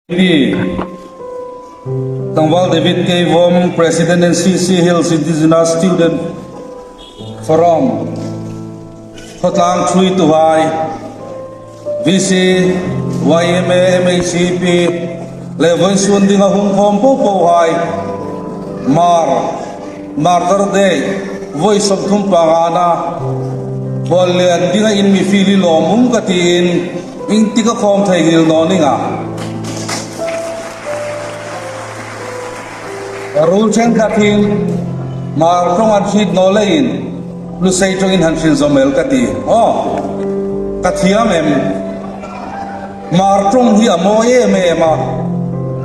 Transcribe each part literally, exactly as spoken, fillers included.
Pi Tlangval David Keivom, President N C C Hills Indigenous Student Forum, khawtlang ṭhuoituhai, V C, Y M A, M A C P, le vawisun dinga hung khawm po pohai, Hmar Martyr Day, vawi sawmthum pangana, Hmar lien dinga in mi fiel hi lawmum ka tiin, iengtik a khawm theinghil naw ning a. Ruol ṭhenkhat hin, Hmar ṭawng an hriet naw leiin, Lusei ṭawngin han hril zawm el ka ti. Aw, ka thiam em? Hmar ṭawng hi a mawi em em a.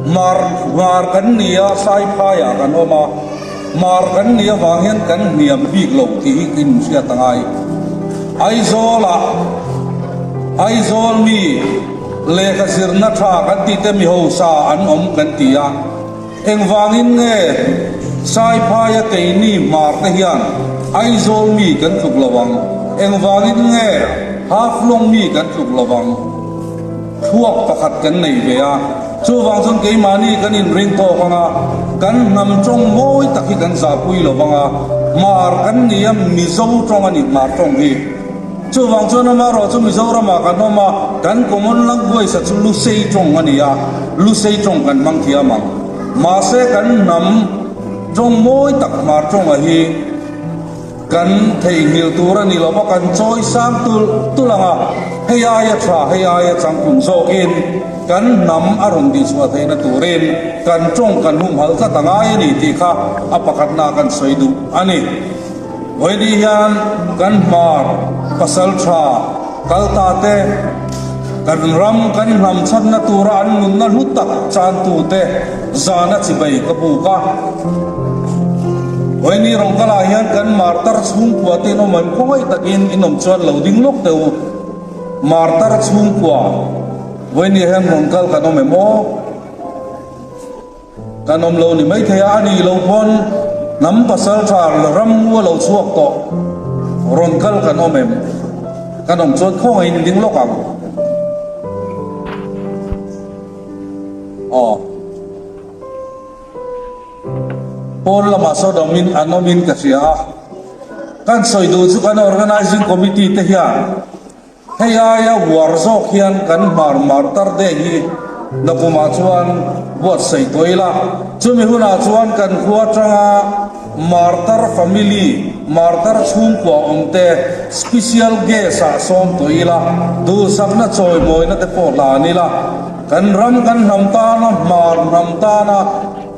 Hmar, Hmar kan ni a, Saiphaia kan awm a. Hmar kan ni avang hian kan hniam bik lo tih hi kan hriat a ngai. Aizawla, Aizawl mi lekha zirna ṭha kan tih te mi hausa an awm kan ti a. Engvangin nge Saiphaia keini Hmar te hian Aizawl mi kan tluk lo ang? Engvangin nge Haflong mi kan tluk lo ang? Thuak pakhat kan nei ve a. Chuvang chuan keimahni kan inring tawk ang a, kan hnam ṭawng mawi tak hi kan zahpui lo vang a. Hmar kan ni a, Mizo ṭawng a ni Hmar ṭawng hi. Chuvang chuan amaherawhchu Mizoramah kan awm a, kan common language-a chu Lusei ṭawng a ni a, Lusei ṭawng kan hmang thiam ang. Mahse, kan hnam ṭawng mawi tak Hmar ṭawnga hi kan theinghil tur a ni lo va, kan chawi sang tul tul ang a, hei aia ṭha, hei aia changtlung zawkin kan hnam a rawn dil chhuah theihna turin kan ṭawng kan humhal tlat a ngai a ni tih kha a pakhatna kan sawi duh a ni. Vawiin hian kan Hmar pasalṭha kal ta te, kan ram kan hnam chhanna tura an nunna hlu tak chantute zana chibai ka buk a. Vawiin rawng kalah hian kan Martyr chhungkua te in awm an khawngaih takin in awm chuan lo ding lawk teh u. Martyr chhungkua, vawiin hian rawn kal kan awm em aw? Kan awm lo ni mai thei a, a ni lo pawn hnam pasalṭha ram ngu a lo chhuak tawh rawn kal kan awm em? Kan awm chuan khawngaihin ding lawk ang. Aw. Pawn lamah sawn awmin, an awmin ka hria a. Kan sawi duh chu kan organizing committee te hian hei aia uar zawk hian kan Hmar Martyr Day hi nakumah chuan buatsaih tawh ila. Chumi hunah chuan kan khua aṭanga Martyr family, Martyr chhungkua awmte special guest-ah sawm tawh ila. Duhsakna chawimawina te pawh hlan ila. Kan ram kan hnam tana, Hmar hnam tana,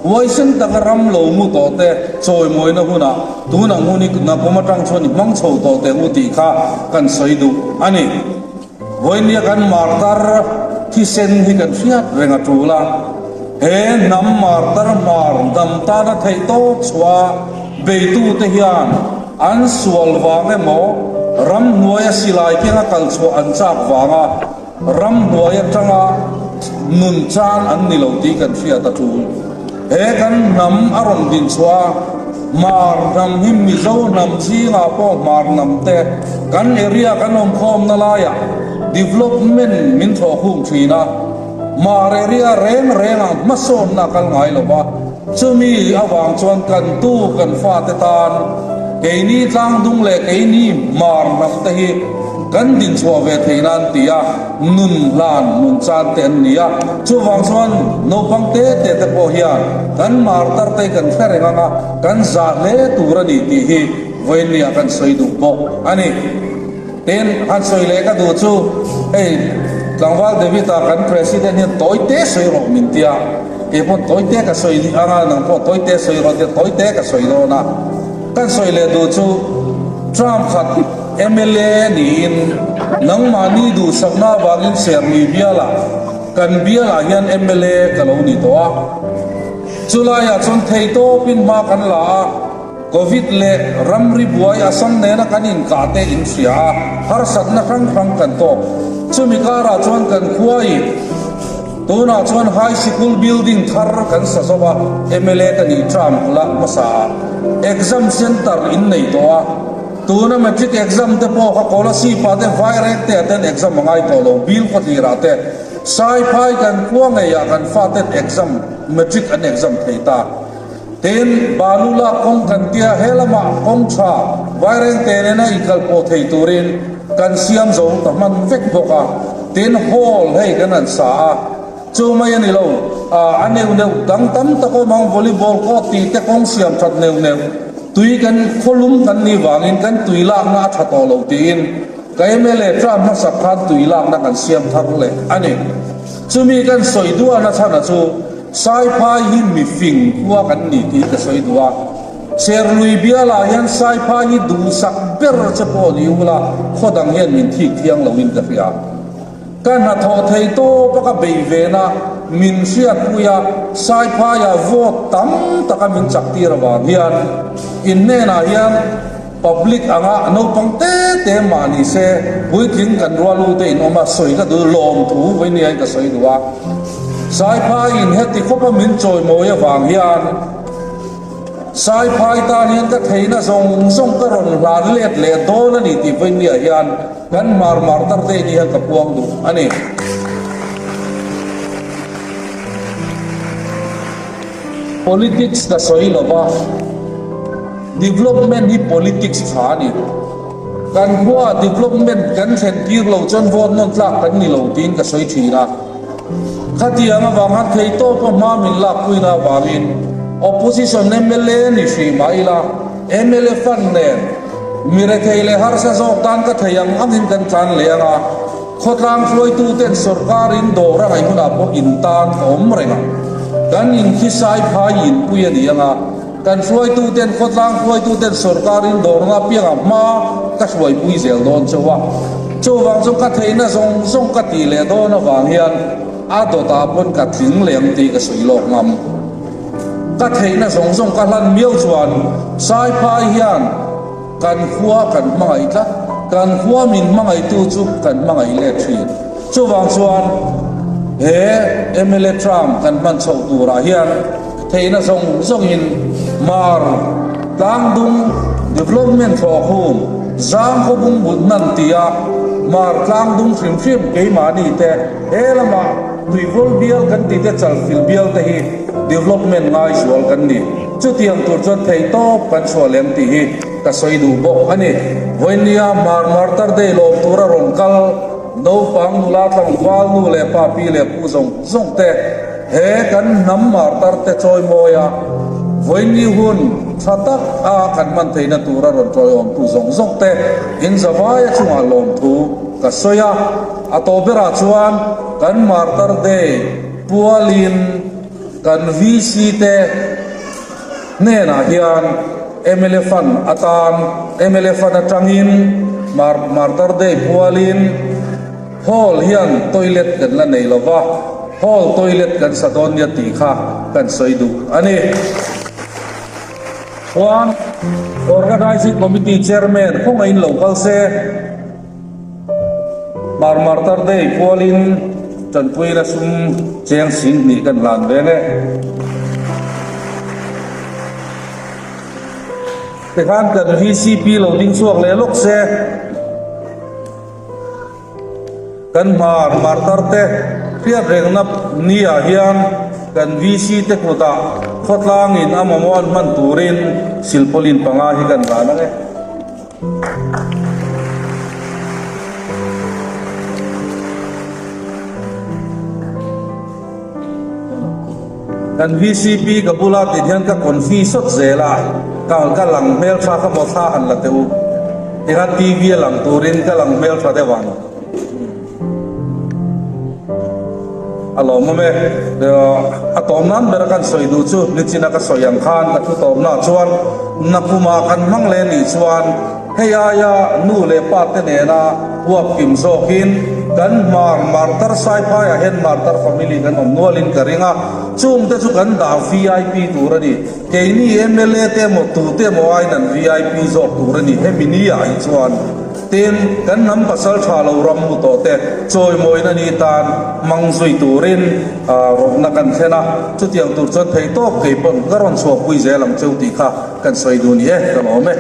huaisen taka ram lo ngu tawh te, chawimawina huna, tun ang hun hi nakum aṭang chuan i hmang chho tawh teh u tih kha kan sawi duh a ni. Vawiina kan Martyr thisen hi kan hriat reng a ṭul a. He hnam Martyr Hmar hnam tana theihtawp chhuah beitute hian an sual vang emaw, ram hnuaia silai kianga kal chhuah an chak vanga, ram hnuai aṭanga nun chan an ni lo tih kan hriat a ṭul. He kan hnam a rawn din chhuah a, Hmar hnam hi Mizo hnam zinga pawh Hmar hnam te, kan area kan awm khawmna laia development min thawh khum ṭhin a, Hmar area reng reng ang hmasawnna kal ngai lo va. Chumi avang chuan kan tu kan fate tan keini tlangdung leh keini Hmar hnam te hi kan din chhuah ve thei nan tia nun hlan nun chan te an ni a. Chuvang chuan naupang te te te pawh hian kan Martyr te kan hre reng ang a, kan zah hle tur a ni tih hi vawiina kan sawi duh bawk a ni. Tin, han sawi leh ka duh chu, hei, Tlangval David-a kan president hian tawite sawi rawh min tia. Kei pawh tawite ka sawi ang a, nang pawh tawite sawi rawh tia, tawite ka sawi dawn a. Kan sawi leh duh chu, term khat M L A niin, nangmahni duhsakna avangin Sermi biala, kan biala hian M L A ka lo ni tawh a. Chulaiah chuan thei tawpin hma kan la a. Covid leh ramri buai a san nena kan inkah te in hria a, harsatna hrang hrang kan tawk. Chumi karah chuan kan khua hi tunah chuan high school building thar kan sa zo a, M L A ka nih term la hmasa a. Exam center in nei tawh a. Tuna matric exam te pawh kha Kolasib-a te, Vairek te a ten exam a ngai tawh lo, Bill Khawthlira te. Saiphai kan khuo ngei a kan fate exam, matric an exam thei ta. Tin, Balu la kawng kan tia he lama kawng ṭha, Vairengte nena inkal po thei turin kan siam zo ta hman vek bawk a. Tin, hall hei kan an sa a. Chu mai a ni lo, a, a neu neu dang tam tak awm ang, volleyball court ti te kawng siam ṭhat neu neu. Tui kan khawlum kan ni vangin kan tui lakna a ṭha tawh lo tiin, ka M L A ṭan hmasak khan tui lakna kan siam thar leh a nih. Chumi kan sawi duhna chhan a chu, Saiphai hi mi fing khuo kan ni ti ka sawi duh a. Serlui biala hian Saiphai hi duhsak ber che pawh ni ula, khaw dang hian min thik thiang lo in ka hria. Ka hnathawh thei tawpa ka bei ve na, min hriatpui a, Saiphaia vote tam taka min chak tir avang hian, in hnenah hian public anga naupang te te mah ni se, puitling kan rual u te in awm a, sawi ka duh, lawmthu vawinia ka sawi duh a. Saiphaiin heti khawpa min chawimawi avang hian, Saiphai tan hian ka theihna zawng zawng ka rawn hlan let leh dawn a ni tih vawinia hian kan Hmar Martyr Day ni hian ka puang duh a ni. Politics ka sawi lo va, development hi politics ṭha a ni. Kan hnuah development kan thlen kir lo chuan vote nawn tlak kan ni lo tiin ka sawi ṭhin a. Khatiang avang khan thei tawpa hma min lakpuina avangin opposition M L A ni hrim a ila, M L A fund nen mi rethei leh harsa zawk tan ka thei ang angin kan tlan leh ang a. Khawtlang hruaituten sorkarin dawr a ngaihmunah pawh in tan a awm reng a. Kan in khi Saiphai inpui a ni ang a. Kan hruaituten, khawtlang hruaituten sorkarin dawrna piang a hma ka hruaipui zel dawn chauh a. Chuvang chuan ka theihna zawng zawng ka tih leh dawn avang hian a dawtah pawn ka tling leh ang tih ka sawi lawk ngam. Ka theihna zawng zawng ka hlan miau chuan Saiphai hian kan khua kan hmangaih tlat, kan khua min hmangaihtu chu kan hmangaih let ṭhin. Chuvang chuan he M L A term kan hman chhoh turah hian theihna zawng zawngin Hmar Tlangdung development thlawkhum, Zangkhawbung mut hnan tia Hmar Tlangdung hrim hrim keimahni te, he lama Tuivawl bial kan ti te, Chalfil bial te hi development ngai zual kan ni. Chutiang tur chuan thei tawp kan chhuah lem tih hi ka sawi duh bawk a ni. Vawinia Hmar Martyr Day lawm tura rawn kal naupang nula tlangval nu leh pa, pi leh pu zawng zawng te, he kan hnam martar te chawimawi a, vawiin ni hun ṭha tak a kan hman theihna tura rawn chawiawmtu zawng zawng te in zavaia chungah lawmthu ka sawi a. A tawp berah chuan kan Martyr Day pualin kan V C te hnenah hian M L A fund atan, M L A fund aṭangin Mar-, Martyr Day pualin hall hian toilet kan la nei lo va, hall toilet kan sa dawn nia tih kha kan sawi duh a ni. Chuan Organizing Committee Chairman khawngahin lo kal se, Hmar Martyr Day pualin ṭanpuina sum cheng sing hnih kan hlan ve nge. Tikhan kan V C P lo ding chhuak leh lawk se. Kan Hmar Martyr te hriatrengna niah hian kan V C te kutah khawtlangin a mamawh an hman turin silpauline panga hi kan hlan ang e. Kan V C P ka bula ti hian ka confuse sawt zel a, ka, ka lang hmel ṭha kha maw, thla han la teh u. Tikhan T V a lang turin ka lang hmel ṭha deuh ang. A lawmawm e, a tawp nan bera kan sawi duh chu, nichina ka sawi ang khan ka thu tawpna chuan, na puma kan hmang leh nih chuan, hei aia nu leh pa te nena huap kim zawkin kan Hmar Martyr Saiphai ah hian Martyr family kan awm nualin ka ring a, chungte chu kan dah V I P tur a ni. Keini M L A te emaw, tu te emaw aiin an V I P zawk tur a ni, hemi ni ah hi chuan. Tin, kan hnam pasalṭha lo ram hmu tawh te chawimawina ni tan hmang zui turin, a, rawkna kan thlen a. Chutiang tur chuan thei tawp kei pawn ka rawn chhuahpui zel ang cheu tih kha kan sawi duh ni e, ka lawm e.